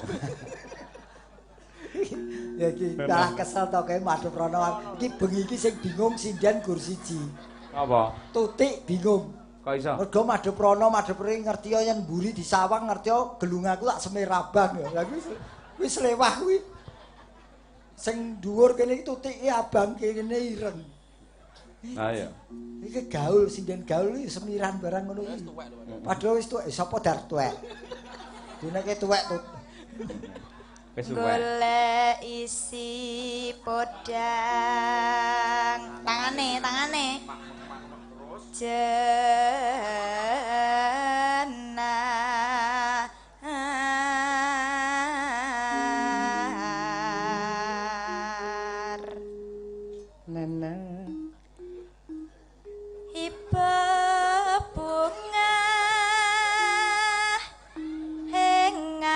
Ya iki malah kesel to kae madhep rono. Iki bengi iki sing bingung sinden gur siji. Apa? Tutik bingung. Kok iso? Mergo madhep rono madhep rene ngerti yen mburi disawang ngerti gelung aku tak semir abang ya. Lah kuwi wis lewah kuwi. Sing dhuwur kene iki tutike abang kene ireng. Ha iya. Iki gaul, sinden gaul iki semiran barang ngono kuwi. Padahal wis tuwek, sapa dar tuwek. Duneke tuwek tut. Wis tuwek. Golek isi podang. Tangane, tangane. Jenah. Nana. Ibu bunga hengar.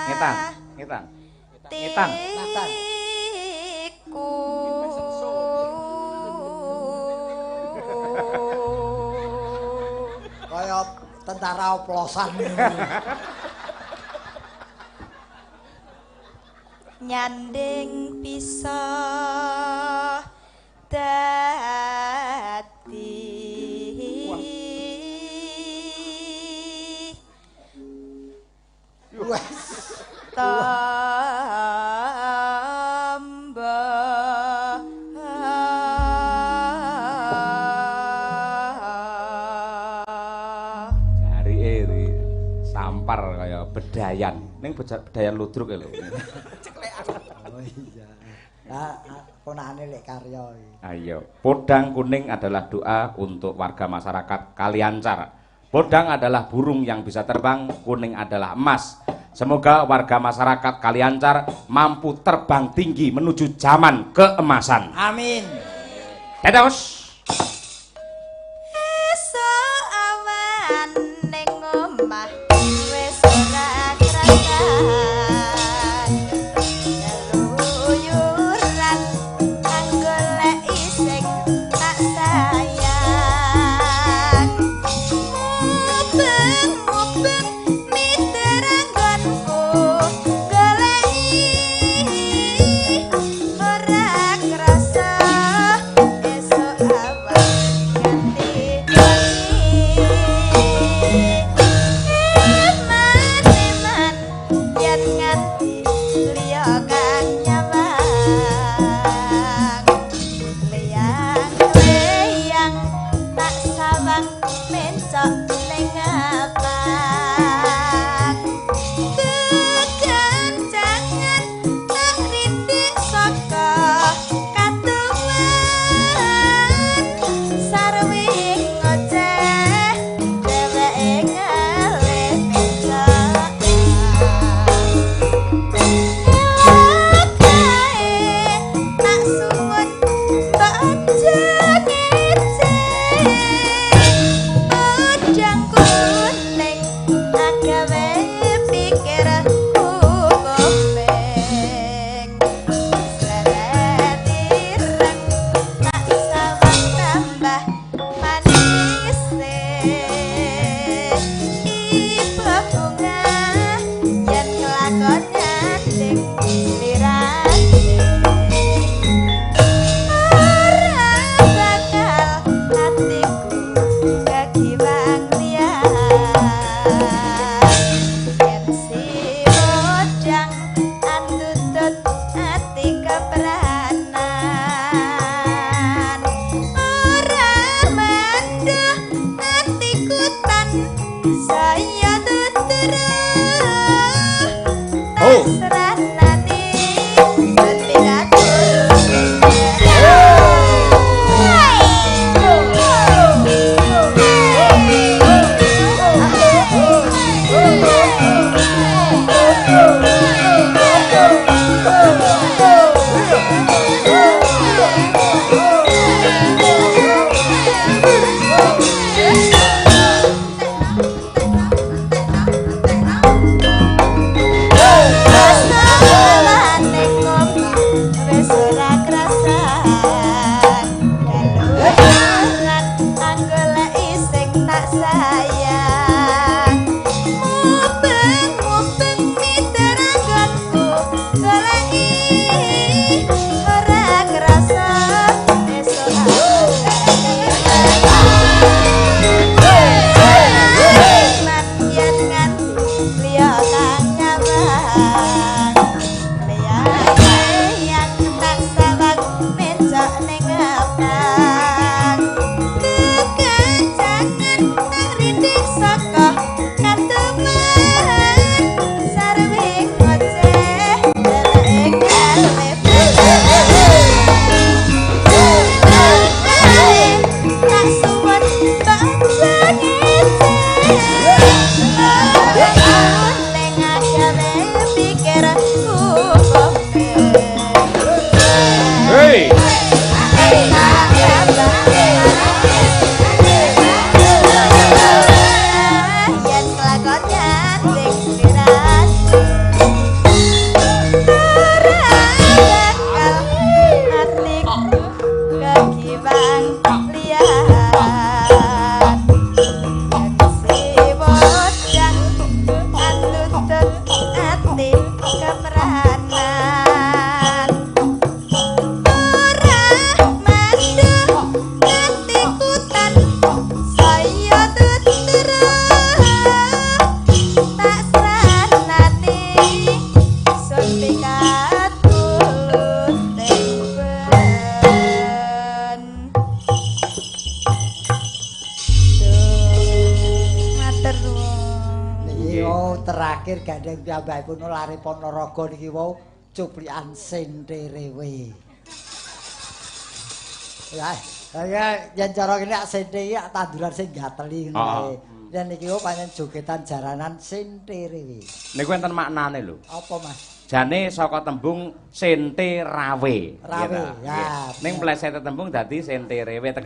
Ngetan, ngetan. Ngetan, ngetan. Kaya tentara oplosan. Nyanding bisa dadi tombo. Jarike sampar kaya bedayan. Ning bedayan ludruk lho. Oh iya. Lah ponakane lek karya iki. Ayo, podang kuning adalah doa untuk warga masyarakat Kaliancar. Podang adalah burung yang bisa terbang, kuning adalah emas. Semoga warga masyarakat Kaliancar mampu terbang tinggi menuju zaman keemasan. Amin. Dados. Esuk awan ning omah wis ora krasan. Keluyuran anggoleki sing tak sayang. Mubeng-mubeng miter anggonku goleki ora krasa esuk awan ganti wengi. Eman-eman yen nganti liya kang nyawang. Leyang-leyang tak sawang mencok ning abang. Kekencangan tak rindik saka katuwen. Sarwi ngoceh dheweke ngalih mencokan. Elok kae tak suwun mbok aja ngece. Podang kuning agawe pikirku komeng. Seret ireng tak sawang tambah manise. Ibu bunga yen kelakon nyanding lirane. Ora bakal atiku kegiwang liyan. Yen si podang andutut ati kepranan. Ora manduh atiku tan saya tutur. Oh. Tasranane sepiratur. Oh. ati kemranan. Ora mandu atiku tan saya tutur tak sranani sun pikat tulus ben. Matur nuwun. Niki wau terakhir gandeng piyambakipun lare Ponorogo niki wau cuplikan senterewe. Ya, ya yen cara kene ak sente iki ak tanduran sing gateli ngono kae. Yen niki wau pancen jogetan jaranan senterewe. Niku enten maknane lho. Apa, Mas? Jane saka tembung sente rawe. Rawe, Gitu. ya. Ning plesete tembung dadi sente rewe.